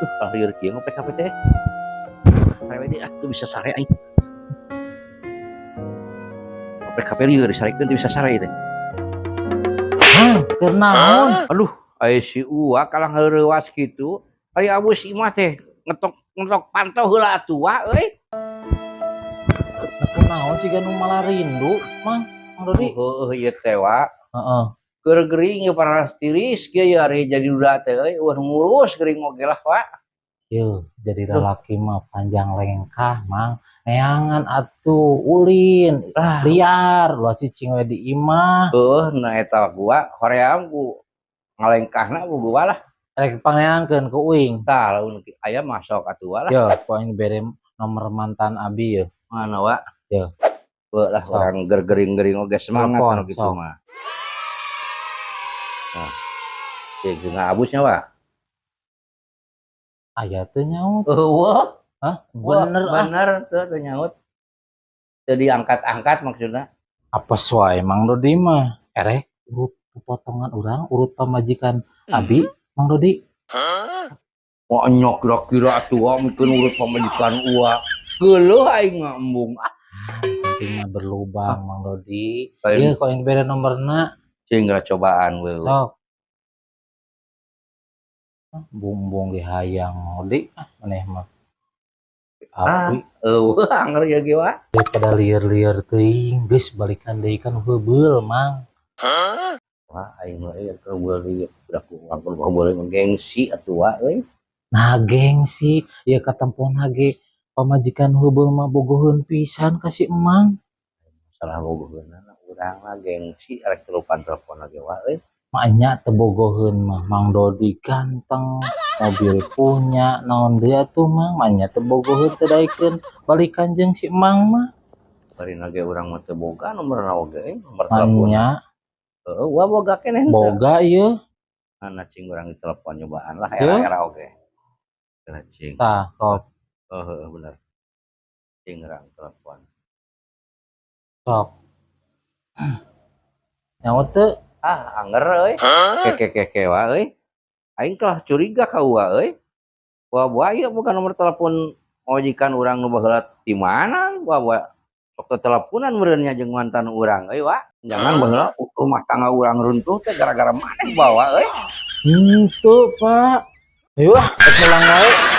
Duh, lieur kieu ngoprek HP teh. Sare we deui ah, teu bisa sare aing. Ngoprek HP lieur disarekeun teu bisa sare teh. Hah, keur naon? Aduh, aya si Uwa kalah heureuwas kitu. Ari abus imah teh ngetok ngetok pantau heula atuh, Wa euy. Kunaon sih nu malah rindu, Mang? Mang Dodi? Heueuh ieu teh, Wa. Heeh. Keur gering ge paras tiris kieu ya ari jadi duda teh euy, euweuh ngurus gering oge lah, Wa. Yeuh, jadi lalaki mah panjang lengkah, Mang. Neangan atuh, ulin, Ah. liar, ulah cicing we di imah. Heueuh, na eta gua hoream ku ngalengkahna ku gua lah. Rek pangneangkeun ku uing. Tah, lamun aya mah sok atuh, Wa lah. Yo, ku aing bere nomor mantan abi ye. Mana, Wa? Yo. Heuh lah. Sok. Urang gering-gering oge semangat Telepon, anu kitu sok. Mah. Nah. Cek abusnya, Wa. Aya teu nyaut? Euweuh. Hah? Wah, Bener ah. bener tuh teu nyaut. Teu diangkat-angkat maksudna. Apes wae Mang Dodi mah. Erek urut potongan urang, urut pamajikan abi, Mang Dodi. Wah, nyok kira-kira atuh, Wa, mikeun urut pamajikan Uwa. Geuleuh aing mah embung ah. Penting mah berlubang, Mang Dodi. Lain. Ieu ku aing bere nomorna. Cing geura cobaan we. Sok. Ah, bumbung ge hayang Mang Dodi ah maneh mah. Ah. Abi Euweuh anger ieu ge, Wa. Daripada lieur-lieur teuing, geus balikan deui kan heubeul, Mang. Wah, aing mah ieu keur beuli budak urang keur boleh gengsi atuh, Wa euy. Nah, gengsi, ieu katempona ge pamajikan heubeul mah bogoheun pisan ka si Emang. Salah bogoheunana urang lah gengsi rek telupan telepon lagi, Wa euy. Maknya teu bogoheun mah, Mang Dodi ganteng, mobil punya, naon deui atuh, Mang, maenya teu bogoheun teu daekeun balikan jeung si Emang mah. Bari ge urang mah teu boga nomorna oge euy, nomor telepon. Maenya. Heeh, Wa boga keneh henteu? Boga ieu. Mana cing urang ditelepon nyobaan lah Heuh. Era-era oge. Geura cing. Tah, sok. Oh, heeh bener. Cing urang telepon. Sok. Nyaut teu? Ah, anger euy. Keke keke wa euy. Aing kalah curiga ka Uwa euy. Wah, buaya ieu bukan nomor telepon majikan urang nu baheula di mana? Wah, buaya sok teleponan meureun nya jeung mantan urang euy, Wa. Jangan baheula rumah tangga urang runtuh teh gara-gara maneh bawa euy. Henteu, Pak. Ayo ah, rek mulang wae.